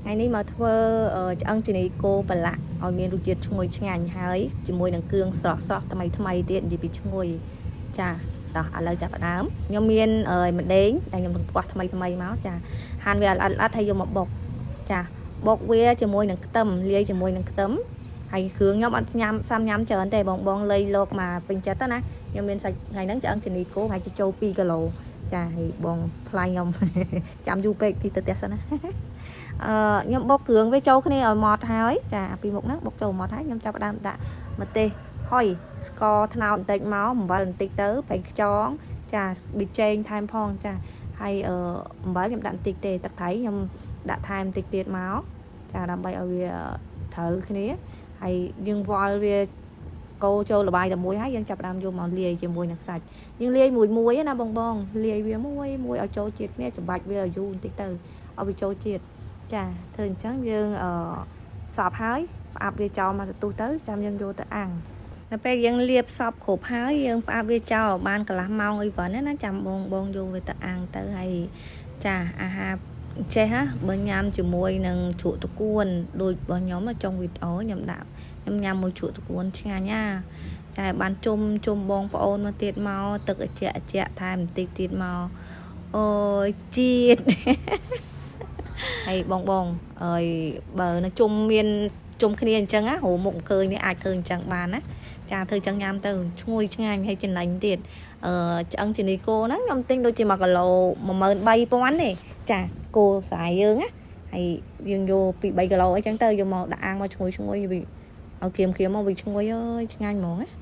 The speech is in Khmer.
ថ្ងៃនេះមកធ្វើឆ្អឹងជំនីគោប្រឡាក់ឲ្យមានរសជាតិឈ្ងុយឆ្ងាញ់ហើយជាមួយនឹងគ្រឿងស្រស់ស្រស់ថ្មីថ្មីទៀតនិយាយពីឈ្ងុយចាតោះឥឡូវចាប់ផ្ដើមខ្ញុំមានម្ដេងដែលខ្ញុំទាំងផ្ោះថ្មីថ្មីមកចាហាន់វាល្អិតល្អិតហើយយកមកបុកចាបុកវាជាមួយនឹងខ្ទឹមលាយជាមួយនឹងខ្ទឹមហើយគ្រឿងខ្ញុំអត់ញ៉ាំសាំញ៉ាំច្រើនទេបងបងលៃលោកមកពេញចិត្តណាខ្ញុំមានសាច់ថ្ងៃហ្នឹងឆ្អឹងជំនីគោហើយចូល2គីឡូចាហើយបងថ្លៃខ្ញុំ ចាំយូរពេកទីទៅផ្ទះសិនណា ខ្ញុំបុកគ្រឿងវាចូលគ្នាឲ្យម៉ត់ហើយចាពីមុខហ្នឹងបុកចូលម៉ត់ហើយខ្ញុំចាប់ផ្ដើមដាក់ម្ទេសហុយស្ករត្នោតបន្តិចមកអំបិលបន្តិចទៅប្រេងខ្យងចាប៊ីចេងថែមផងចាហើយអំបិលខ្ញុំដាក់បន្តិចទេទឹកត្រីខ្ញុំដាក់ថែមបន្តិចទៀតមកចាដើម្បីឲ្យវាត្រូវគ្នាហើយយើងវល់វាកូរចូលល្បាយតែមួយហើយយើងចាប់ផ្ដើមយកមកលាយជាមួយនឹងសាច់យើងលាយមួយមួយណាបងបងលាយវាមួយមួយឲ្យចូលជាតិគ្នាច្បាច់វាឲ្យយូរបន្តិចទៅឲ្យវាចូលជាតិ ចាធ្វើអញ្ចឹងយើងសប់ហើយផ្អាប់វាចោលមកសន្ទុះទៅចាំយើងយកទៅអាំងដល់ពេលយើងលាបសប់គ្រប់ហើយយើងផ្អាប់វាចោលបានកន្លះម៉ោងអីប៉ុណ្ណាណាចាំបងបងយកវាទៅអាំងទៅហើយចាអាហារចេះហ่ะបើញ៉ាំជាមួយនឹងជ្រក់ត្រកួនដូចរបស់ខ្ញុំចុងវីដេអូខ្ញុំដាក់ខ្ញុំញ៉ាំមួយជ្រក់ត្រកួនឆ្ងាញ់ណាចាបានជុំជុំបងប្អូនមកទៀតមកទឹកអជាក់អជាក់ថែមបន្តិចទៀតមកអូយជាតិ ហើយបងបងអើយបើនៅជុំមានជុំគ្នាអញ្ចឹងណារមុខឃើញនេះអាចធ្វើអញ្ចឹងបានណាចាធ្វើអញ្ចឹងញ៉ាំទៅឈ្ងុយឆ្ងាញ់ហើយចំណេញទៀតឆ្អឹងជំនីគោហ្នឹងខ្ញុំទិញដូចជា1គីឡូ13000ទេចាគោស្រែយើងណាហើយយើងយកពី3គីឡូអីចឹងទៅយកមកដាក់អាំងមកឈ្ងុយឈ្ងុយវាឲ្យក្រៀមក្រៀមមកវាឈ្ងុយអើយឆ្ងាញ់ហ្មងណា។